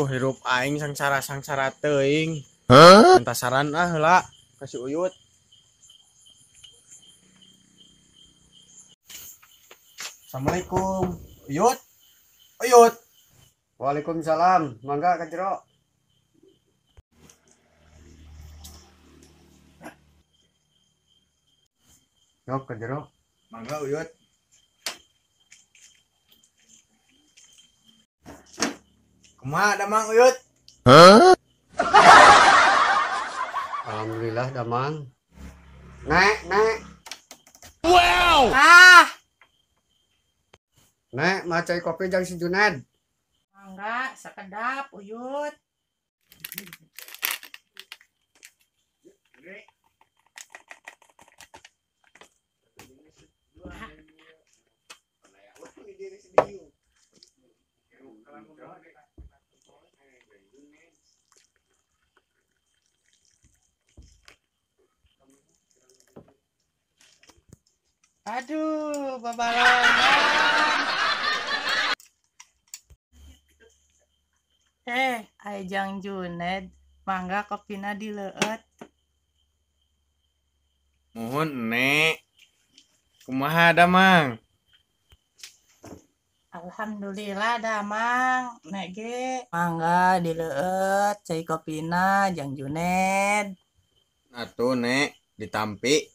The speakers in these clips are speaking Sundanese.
Aduh, hirup aing sangsara-sangsara teuing. Minta saran ah heula ka si Uyut. Assalamualaikum, Uyut. Uyut. Waalaikumsalam. Mangga ka jero. Yok ka jero. Mangga Uyut. Kumaha damang Uyut? Hah? Alhamdulillah damang. Nek, nek. Wow. Ah. Nek, macai kopi jang si Juned. Mangga, sakedap Uyut. Aduh, babalongan. Jang Juned, mangga kopina dileueut. Muhun, Nek. Kumaha damang? Alhamdulillah damang, Nek ge. Mangga dileueut cai kopina Jang Juned. Atuh, Nek, ditampi.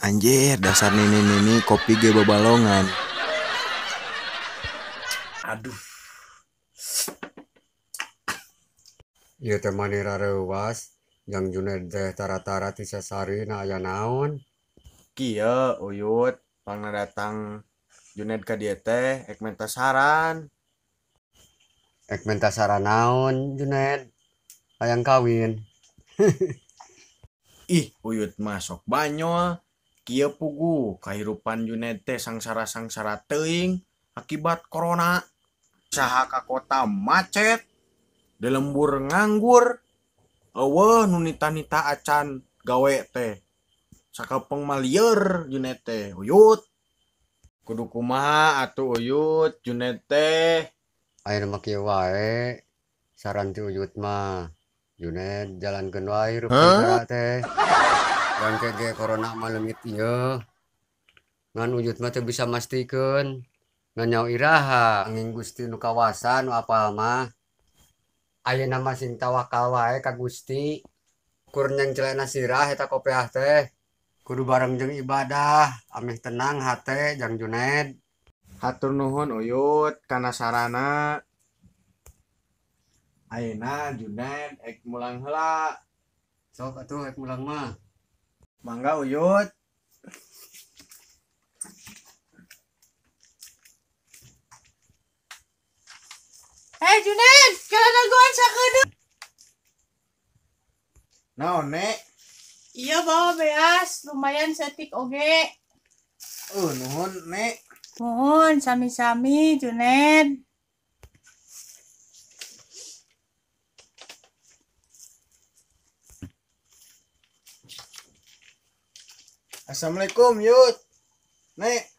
Anjir, dasar nini-nini kopi ge babalongan. Aduh. Ieu teh mani rareuwas, Jang Juned teh tara-tara ti sasarina aya naon? Kieu Uyut, pangna datang Juned ka dieu teh ek menta saran. Ek menta saran naon Juned? Hayang kawin. Ih, Uyut mah sok banyol. Kieu pugu kahirupan Juned teh sangsara-sangsara teuing akibat corona. Saha ka kota macet, di lembur nganggur, eueuh nu nita-nita acan gawe teh. Sakapeng mah lieur Juned teh, Uyut. Kudu kumaha atuh Uyut Juned teh? Ayeuna mah kieu wae, saran ti Uyut mah Juned jalankeun wae hirup sangsara teh. Dan kege corona mah leungit ieu. Ngan Uyut mah teu bisa mastikeun. Ngan nyaho iraha angin Gusti nu kawasa nu apal mah. Ayeuna mah sing tawakal wae ka Gusti. Kur nyengcelena sirah eta kopeah teh. Kudu bareng jeung ibadah, ameh tenang hate Jang Juned. Hatur nuhun Uyut kana sarana. Ayeuna Juned ek mulang heula. Sok atuh ek mulang mah. Mangga Uyut. Hey Juned, kala dagoan sakedeung. Naon, Nek? Iya bawa beas, lumayan setik oge. Nuhun, Nek. Nuhun, sami-sami Juned. Assalamualaikum, Yut. Nek.